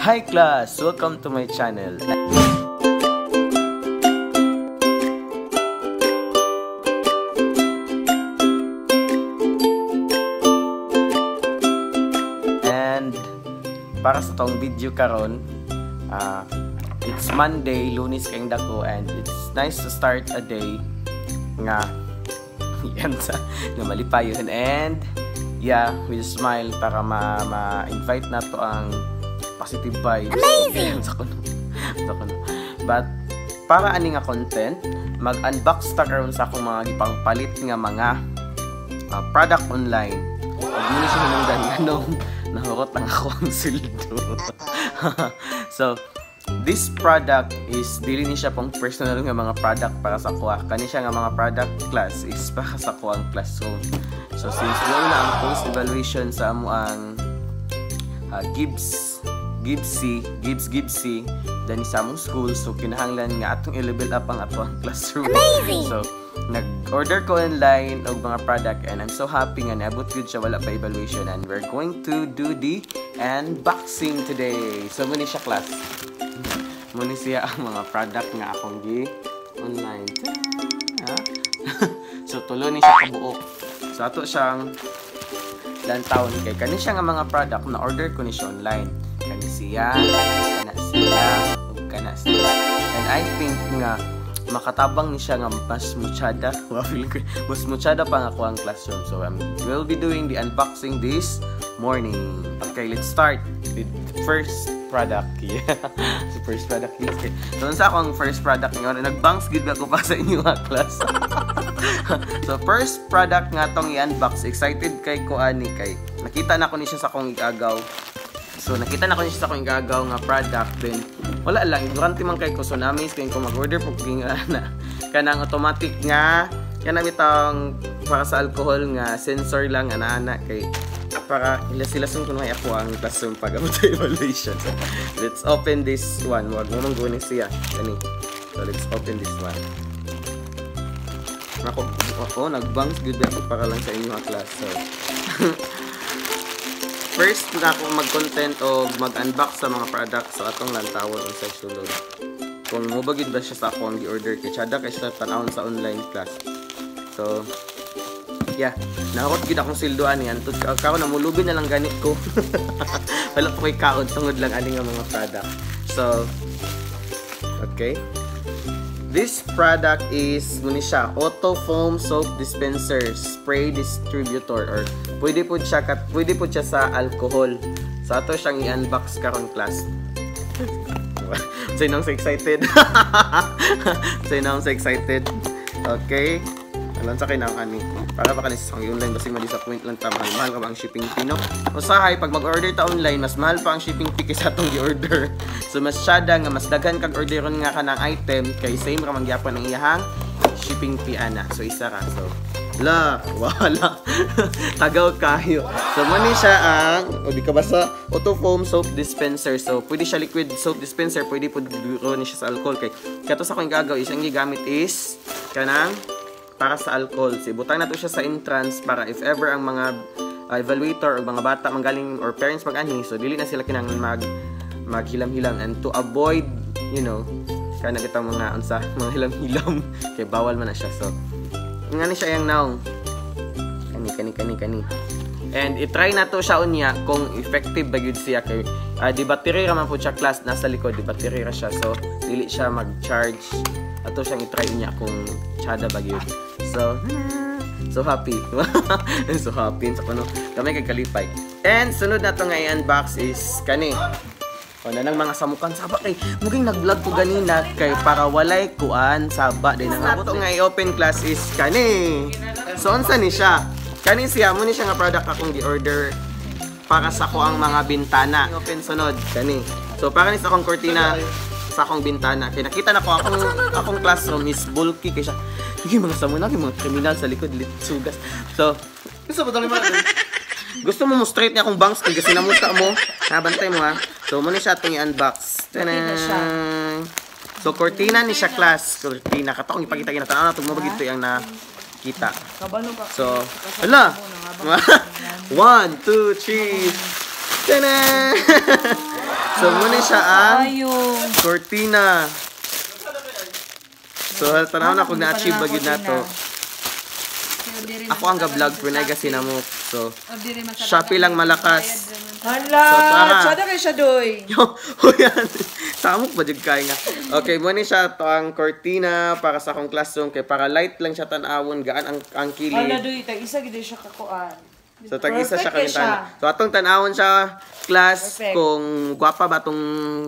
Hi class! Welcome to my channel. And para sa tong video karon, it's Monday, Lunes kayong dako, and it's nice to start a day nga yan sa nga malipayon and yeah, with a smile para ma-invite na to ang positive vibes. Amazing! But para ani nga content, mag-unbox ta karon sa akong mga gipangpalit nga mga product online. Ug muna siya hinungdan nganong nahurot ang ako ang sweldo. So, this product is dili ni siya pong personal nga mga product para sa kuha. Kani siya nga mga product class is para sa kuha ang classroom. So since doon na ang post-evaluation sa amo ang Gibbs dani sa among school, so kinahanglan nga atong i-level up ang ato ang classroom. Amazing! So nag-order ko online og mga product and I'm so happy nga naabot gud siya wala pa evaluation, and we're going to do the unboxing today. So muni siya class. Muni siya ang mga product nga akong gi online. So tulo ni siya kabuok. So ato siyang lantawon kay kani siya nga mga product na order ko ni siya online. Kani siya, kana siya, ug kana siya. And I think nga makatabang ni siya nga mas muchada. Mas muchada pa nga ako ang classroom. So we'll be doing the unboxing this morning. Okay, let's start with the first product. Yeah. So first product is okay. So unsa akong first product nga nagbangs gid ba ko pa sa inyo nga class. So first product nga tong i-unbox, excited kay ko ani kay nakita na ko ni siya sa akong igagaw. So nakita na ko ni siya sa akong igagaw nga product, then wala lang ignorante man kay ko, so na-amaze kay ko mag-order po king ana kanang automatic nga kana bitang para sa alcohol nga sensor lang ana-ana kay para ila-silason ko na ako ang classroom pag abot sa evaluation. So, let's open this one. Wag mo mang gunin siya. Kani. So let's open this one. Ako, nagbangs gud ako para lang sa inyo class. So first na ako mag-content o mag-unbox sa mga product, so atong lantawon unsa sulod. Kung mo ba gid ba siya sa akong gi-order kay tsada kay siya tan-awon sa online class. So yeah, nahurot gid akong sildo ani antud karon namulubi na lang ganit ko. Wala pa koy kaon tungod lang ani nga mga product. So okay. This product is muni siya auto foam soap dispenser spray distributor, or pwede po siya pwede po siya sa alcohol. So ato siyang i-unbox karon class. So nang so excited. So nang so excited. Okay. Alam sa kinang ani. Para baka ni sa online basig ma-disappoint lang ta, mahal ka ba ang shipping fee, no? Usahay pag mag-order ta online, mas mahal pa ang shipping fee kaysa atong gi-order. So mas syada nga mas daghan kag orderon nga kanang item kay same ra man gyapon ang iyahang shipping fee ana. So isa ra. So la, wala. Tagaw kayo. So muni siya ang o di ka basta auto foam soap dispenser. So pwede siya liquid soap dispenser, pwede pud ni siya sa alcohol kay kato sa akong gagaw is ang gigamit is kanang para sa alcohol. So, ibutang nato siya sa entrance para if ever ang mga evaluator o mga bata manggaling or parents mag-anhi, so dili na sila kinahanglan maghilam-hilam, and to avoid, you know, kana kitang mga unsa, mga hilam-hilam kay bawal man na siya. So, ngani siya yang naong. Kani kani kani. And i-try nato siya unya kung effective ba gyud siya kay di battery ra man po siya class, nasa likod di battery ra siya. So, dili siya mag-charge. Ato siyang i-try niya kung tsada ba gyud. So, so happy. So happy sa kuno. Kami kay kalipay. And sunod na to nga i-unbox is kani. O na nang mga samukan saba kay muging nag-vlog ko ganina kay para walay kuan saba din ang ato nga i-open class is kani. So unsa ni siya? Kani siya mo ni siya nga product akong gi-order para sa ko ang mga bintana. Open sunod kani. So para ni sa akong kortina sa akong bintana. Kay nakita na ko akong classroom is bulky kay siya. Yung mga samuna, yung mga kriminal sa likod, litsugas. So, gusto ba tuloy gusto mo straight niya akong bangs kay kasi namuta mo. Nabantay mo ha. So, muna siya itong i-unbox. Tadaan! So, cortina ni siya class. Cortina. Kato kong ipakita ginatanaw na itong mabag ito yung nakita. So, ala! 1, 2, 3. Tada! So muna siya ang Ayo. Cortina. So tanaw na kung na-achieve ba gyud nato. Ako ang ga-vlog pero naay gasinamok. So Shopee lang malakas. Hala, So, tara. tsada kay siya doy. Yo, huyan. Samok ba jud kay nga. Okay, mo ni siya to ang cortina para sa akong classroom kay para light lang siya tan-awon, gaan ang Hala kilid. doy, tag isa gid siya kakuan. So tag isa siya Perfect kay kami tan. So atong tan-awon siya, class, Perfect. kung gwapa ba tong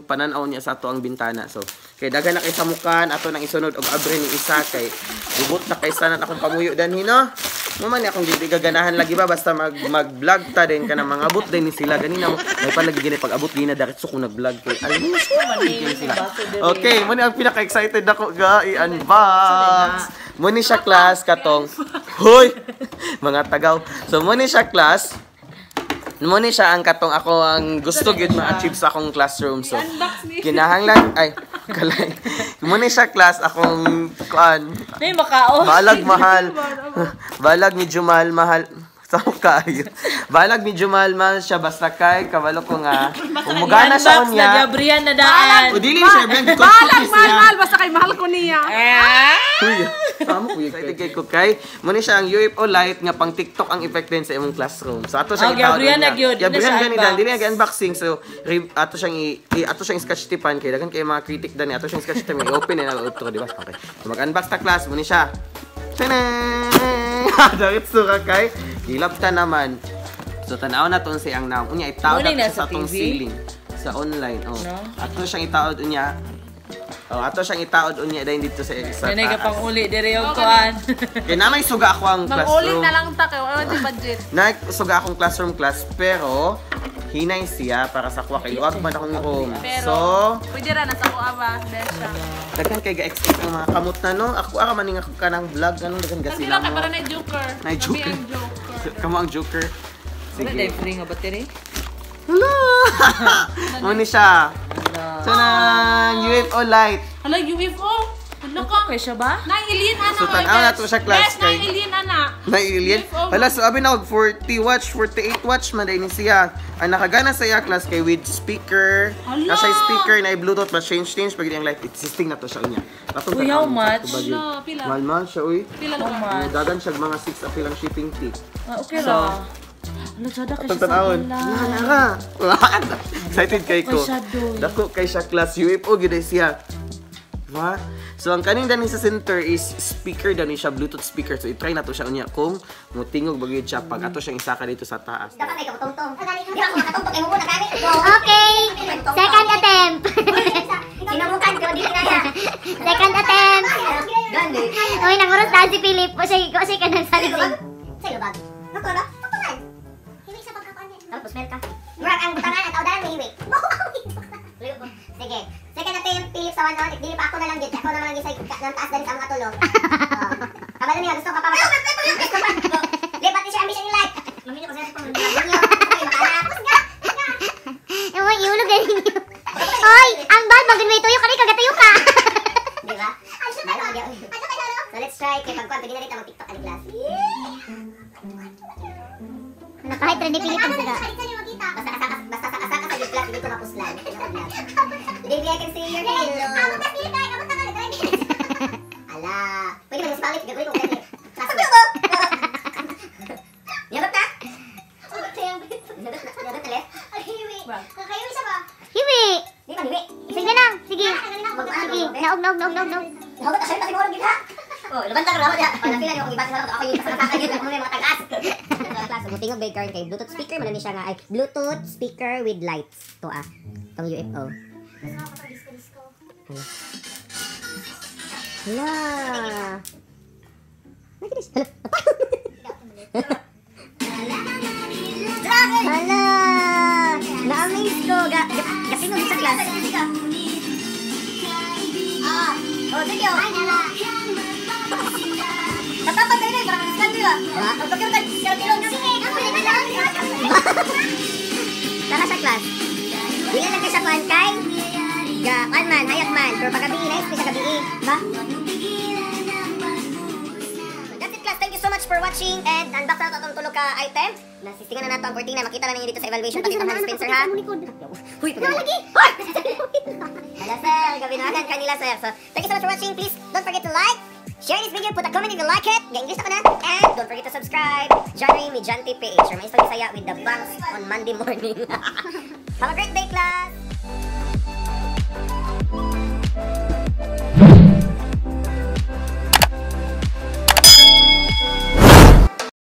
panan-aw niya sa ato ang bintana. So kay daghan na kay samukan ato nang isunod og abre ni isa kay gubot na kay sanan akong pamuyo danhi, no. Mo man ni akong dili gaganahan lagi ba basta mag-vlog ta din kana mga abot din ni sila ganina mo may palagi gini pag abot gina diretso ko nag-vlog kay alam mo sure sila. Okay, mo ni ang pinaka-excited nako ga i-unbox. Mo ni siya, class, katong hoy mga tagaw. So mo ni siya, class. Mo ni siya ang katong ako ang gusto gyud ma-achieve sa akong classroom. So kinahanglan ay kalay. Mo ni siya, class, akong kuan. Nay makao. Balag mahal. Balag medyo mahal mahal. Sa kayo. Balag medyo mahal mahal siya basta kay kabalo ko nga. Umugana siya Unbox na unya. Gabriel na daan. O dili siya brand Balag, mahal, mahal. Basta kay mahal ko niya. Ah! Uy, tama ko excited kay ko kay mo ni siya ang UFO light nga pang TikTok ang effect din sa imong classroom. So ato siyang Oh, Gabriel na gyud. Di na Gabriel siya gani dan unbox. dili nga unboxing. So ato siyang ato siyang sketch tipan kay daghan kay mga critic dani ato siyang sketch tipan i-open na outro, di ba? Okay. So mag-unbox ta, class, mo ni siya. Tadaan! Diretso ka kay gilabta naman. So tanaw na to si ang naong. Unya itaod Muna na na siya sa sa atong TV? ceiling sa online. Oh. No? Ato siyang itaod unya. Oh, ato siyang itaod unya dahil dito sa Nanay ka taas. pang uli diri og kuan. Kaya na may suga ako ang Mag-ulit classroom. na lang ta kay wala di budget. Na suga akong classroom, class, pero hinay siya para sa kuha kay luwag man akong room. Pero So, pwede ra na sa kuha ba, besya. Daghan kay ga-expect ang mga kamot na no. Ako ara man nga kanang vlog anong daghan ga Kasi sila lang kay mo. para na joker. Na Kami joker. ang joker. Kamo ang joker. Wala Sige. day free nga battery. Hello. Mo ni siya. Hala. So na UFO light. Hala, UFO. Hala ka. Okay siya ba? Nai-alien ana. So, tan-aw na to siya, class, Yes, nai-alien ana. Na-alien. UFO. Hala, so abi na og 40 watch, 48 watch man ni siya. Ang nakagana sa iya, class, kay with speaker. Hala! Na siya speaker na Bluetooth ba change change pag ang light existing na to siya unya. Atong Uy, how tan-awon sa much? tubag yun. Hala, pila? Mahal mahal siya uy. Pila How lugar? much? Dagan siya mga 6 apil ang shipping fee. Ah, okay ra. Hala, tsada kay Atong siya sa tan-awon. ila. Nara. Excited kay ko. Kay siya, doy. Dako kay siya, class, UFO gyud ay siya. Diba? So ang kaning dani sa center is speaker dani siya, Bluetooth speaker. So i-try na to siya unya kung mutingog ba gyud siya pag ato siyang isaka dito sa taas. Dapat may kabutong-tong. Di ba ako makatungtong kay muna gani? Okay, second attempt. Sinamukan pero dili na ya. Second attempt. Gani. Uy, nanguros na si Philip. O siya, o siya ka nang salig. Sa lubag. Nato na. Tutungan. Hiwi sa pagkakuan niya. Tapos smell ka. Murag ang butangan at awdaran hiwi. Sige. Second attempt, Philip sa 1 on. Dili pa ako na lang gid. Ako na lang gid sa nang taas dali sa mga tulo. Oh. Kabalo niya gusto ka pa. Gusto pa. Lipat ni siya ambition in life. Maminyo ko sa Maminyo. Makalapos ka. Uy, iulog na ninyo. Oy, ang bad, magin may tuyo ka rin, kagatuyo ka. Di ba? So let's try kay pagkuan pwede na rin mag TikTok ani class. Ano, kahit rin ni Philip ang saga. Basta kasaka basta sa kasaka sa class dito mapuslan. Baby, I can see your halo. Abot na Philip ay, abot na ka Ala, pwede ba mas gagawin ko kay. Sabi ko. Yabat na. Yabat na, yabat na left. Ay, hiwi. Kakahiwi siya ba? Hiwi! Di ba hiwi? Sige lang, sige. Sige, naog, naog, naog, naog, naog. Nahugot na siya kasi mo gid ha. Oh, labanta ka rawa diha. Wala pila ni akong ibasa sa ako yung kasaka yun ako may mga tagas. Class, mutingog ba karon kay Bluetooth speaker man ni siya nga ay Bluetooth speaker with lights to ah. Tong UFO. Hala. Nakinis. Hala. Hala. Na-amaze ko. Ga, ga, gatingog sa class. Ah, oh, sige oh. Natapat tayo na eh, parang scandal ah. Pagkakita, siya tilong. Sige, Tara sa class. Dili lang kay sa kuan kay ga kuan man, hayag man, pero paggabi nice sa gabi, ba? So that's it, class. Thank you. you so much for watching and unbox na to atong tulo ka item. Nasistingan na nato ang 49. Makita na ninyo dito sa evaluation pati itong hand dispenser ha. Huy, pag lagi. Hala sir, gabinuhagan kanila sir. So, thank you so much for watching. Please don't forget to like, share this video, put a comment if you like it. Ga-English na ko na. And don't forget to subscribe. Johnny Mijante PH or Maestro Bisaya with the bangs on Monday morning. Have a great day, class!